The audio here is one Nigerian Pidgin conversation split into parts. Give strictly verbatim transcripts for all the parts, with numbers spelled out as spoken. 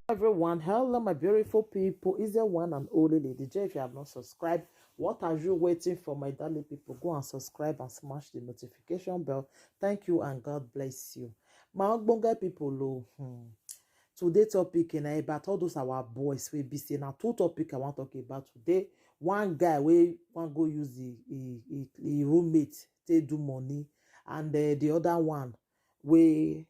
Everyone, hello my beautiful people. Is there one and only Lady J? If you have not subscribed, what are you waiting for, my darling people? Go and subscribe and smash the notification bell. Thank you and God bless you. My ogbonge people, oh, hmm. Today topic na about all those our boys wey be say na two topic I wan talk about today. One guy wey wan go use the e, e, e roommate take do money, and uh, the other one wey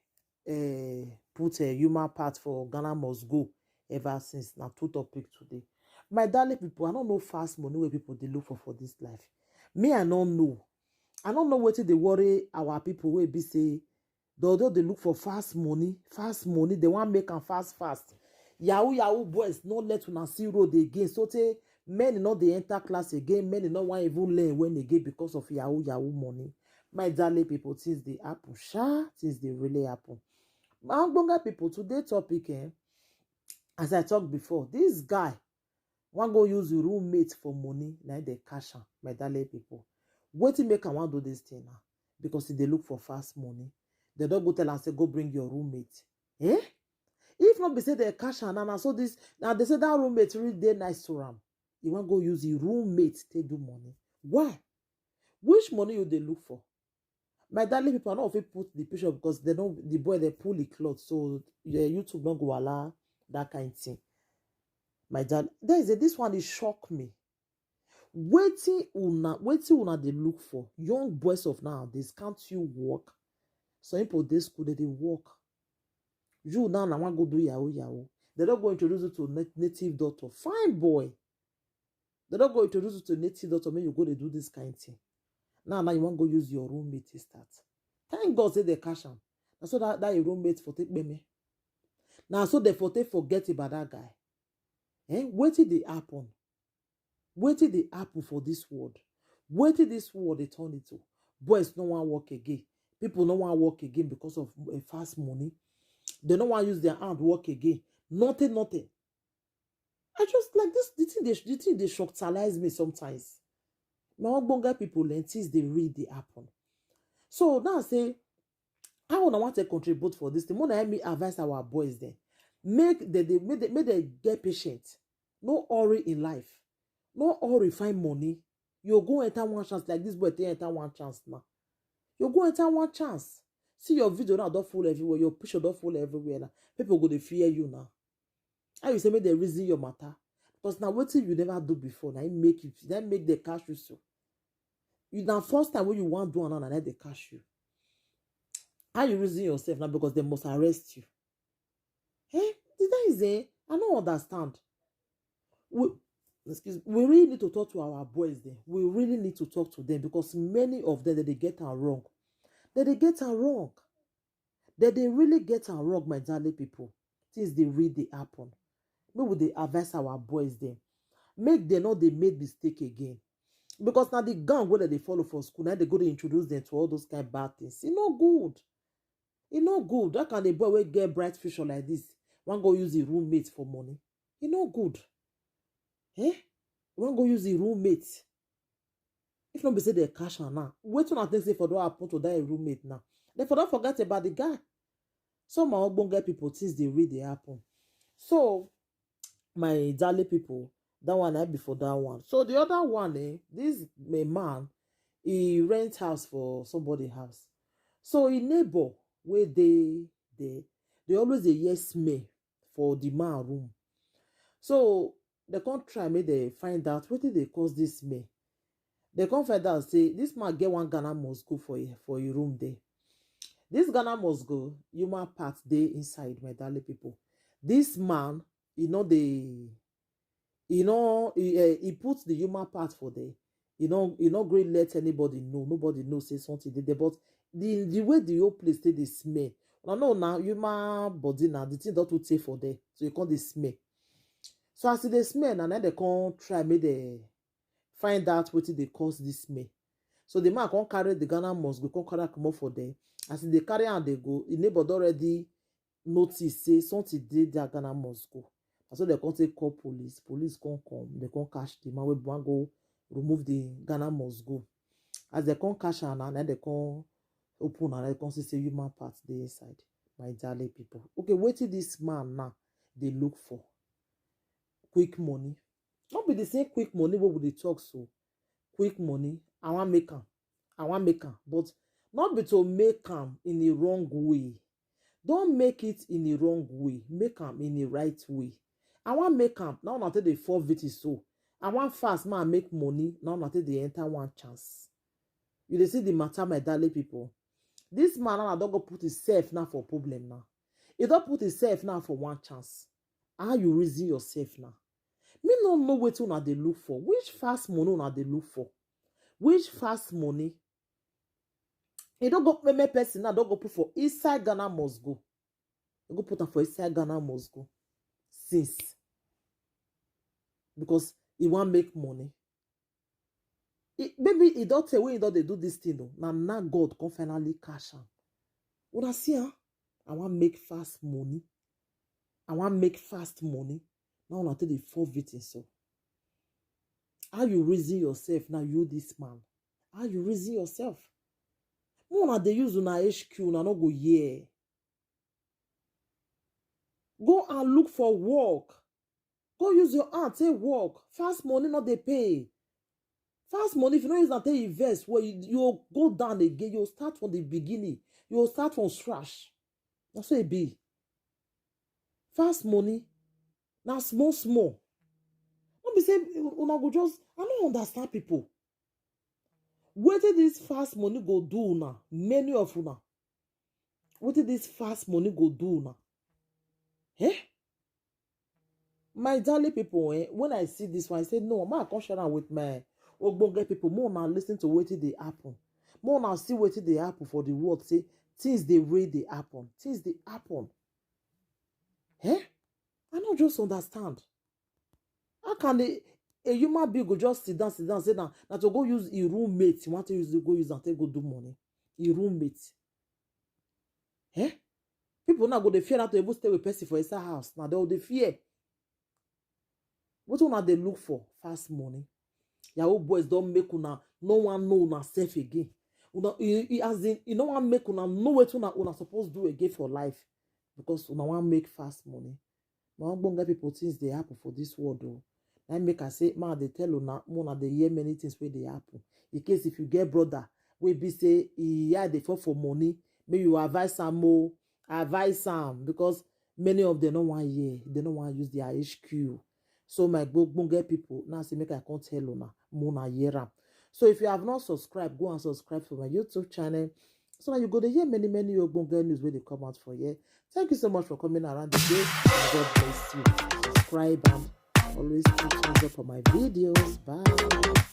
uh, put a human part for Ghana must go ever since. Na two topic today. My darling people, I don't know fast money where people they look for for this life. Me, I don't know. I don't know what they worry our people will be say. They they look for fast money, fast money. They want make am fast fast. Yahoo yahoo boys no let una see road again. So say men no dey enter class again. Men no want even learn when again because of yahoo yahoo money. My darling people, things they happen. Sha, things they really happen. My ogbonge people, today topic, eh, as I talked before, this guy wan go use the roommate for money, na im dey catch am, my darling people. Wetin make am wan do this thing now? Because e dey look for fast money. They don go tell am say go bring your roommate. Eh? If not be say they catch am now, na so this now they say that roommate really dey nice to am. E wan go use the roommate take do money. Why? Which money you dey look for? My darling people, I no fit put the picture because they don't the boy they pull the cloth, so the YouTube don't go allow that kind thing. My darling, there is a, this one is shock me. Waiting una, waiting una they look for young boys of nowadays. Can't you work? Some people this school they dey work. You now na wan go do yahoo yahoo. They don't go introduce you to nat- native doctor. Fine boy. They don't go introduce you to native doctor when you go to do this kind thing. Now, now you wan go use your roommate to start. Thank God say they catch am. Na so that that your roommate for take me. Now so they for take forget about that guy. Eh? Wetin dey happen? Wetin dey happen for this world? Wetin this world dey turn into? Boys no wan work again. People no wan work again because of uh, fast money. They no wan use their hand work again. Nothing, nothing. I just like this. The thing they the thing they shockalize me sometimes. My ogbonge people, and things they read they happen. So now I say, how una want to contribute for this thing? More than me advise our boys then. Make they, they make they, make they get patient. No hurry in life. No hurry find money. You go enter one chance like this boy take enter one chance now. You go enter one chance. See your video now don't full everywhere. Your picture don't full everywhere now. People go to fear you now. How you say make they reason your matter? Because now what if you never do before? Now make you then make the cash you so. You now first time when you want do another and they cash you. How you reason yourself now because they must arrest you? Eh? That is eh? I don't understand. We excuse me, we really need to talk to our boys then. We really need to talk to them because many of them that they get are wrong. That they get are wrong. That they really get are wrong, my darling people. Things they read they happen. Maybe they advise our boys then. Make they not they made mistake again. Because now the gang where they follow for school, now they go to introduce them to all those kind of bad things. It's not good. It's not good. That kind of boy will get bright future like this. One go use the roommate for money. It's not good. Eh? One go use the roommate. If not be say they cash her now. Wait till I think say for don't happen to that roommate now. They for don't forget about the guy. Some of our get people things they read they happen. So my darling people, that one I be for that one. So the other one, eh, this my man, he rent house for somebody house. So he neighbor where they they they always a yes me for the man room. So they can't try me they find out what did they cause this me. They can't find out say this man get one Ghana must go for a, for a room there. This Ghana must go human part they inside, my darling people. This man, you know the you know he, uh, he puts the human part for there. You know he not great let anybody know. Nobody know say something they there. But the the way the whole place take dey smell. Una know now human body now the thing don't take for there. So you can't dey smell. So as they smell now, now they can't try make they find out what they cause this smell. So the man can't carry the Ghana must go can't carry come up for there. As they carry and they go, the neighbor don already notice say something dey that Ghana must go. Na so they come take call police. Police come come. They come catch the man wey wan go remove the Ghana must go. As they come catch am now, na they come open and they come see say human part dey inside. My darling people. Okay, wetin this man now dey look for? Quick money. No be the same quick money wey we dey talk so. Quick money, I wan make am. I wan make am. But not be to make am in a wrong way. Don't make it in a wrong way. Make am in a right way. I wan make am. Now una take dey fall victim so. I wan fast, ma make money. Now una take dey enter one chance. You dey see the matter, my darling people. This man now don go put himself now for problem now. He don put himself now for one chance. How you reason yourself now? Me no know wetin una dey look for. Which fast money una dey look for? Which fast money? E don go pay me person now, don go put for inside Ghana must go. E go put am for inside Ghana must go. Since. Because he wan make money. E, maybe he don tell when he don dey do this thing o. Na now God come finally catch am. Una see am? I wan make fast money. I wan make fast money. Now una take dey fall victim so. How you reason yourself now, you this man? How you reason yourself? Make una dey use una H Q, una no go hear. Go and look for work. Go use your hand take work. Fast money no dey pay. Fast money, if you no use am take invest, well, you, you go down again. You start from the beginning. You start from scratch. Na so e be. Fast money, na small small. No be say una go just, I no understand people. Wetin this fast money go do una, many of una? Wetin this fast money go do una? Eh? My darling people, eh, when I see this one, I say, "No, ma, I come share am with my ogbonge people. Make una listen to wetin dey happen. Make una see wetin dey happen for the world. Say things dey really dey happen. Things dey happen." Eh? I no just understand. How can a, a human being go just sit down, sit down, say na, na to go use a roommate, you want to use, go use and take go do money? A roommate. Eh? People now go dey fear not to even stay with person for inside house. Now they go dey fear. Wetin una dey look for? Fast money. Yahoo boys don make una no wan know una self again. Una, e, e, as in, e no wan make una know wetin una, una suppose do again for life, because una wan make fast money. My ogbonge people, things dey happen for this world o. Na im make I say, ma dey tell una, make una dey hear many things wey dey happen. In case if you get brother wey be say e eye dey fall for money, make you advise am o, advise am, because many of them no wan hear, they no wan use their H Q. So my ogbonge people, now say make I come tell una, make una hear am. So if you have not subscribed, go and subscribe for my YouTube channel, so that you go dey hear many, many ogbonge news wey dey come out for here. Thank you so much for coming around today. God bless you. Subscribe and always put thumbs up for my videos. Bye.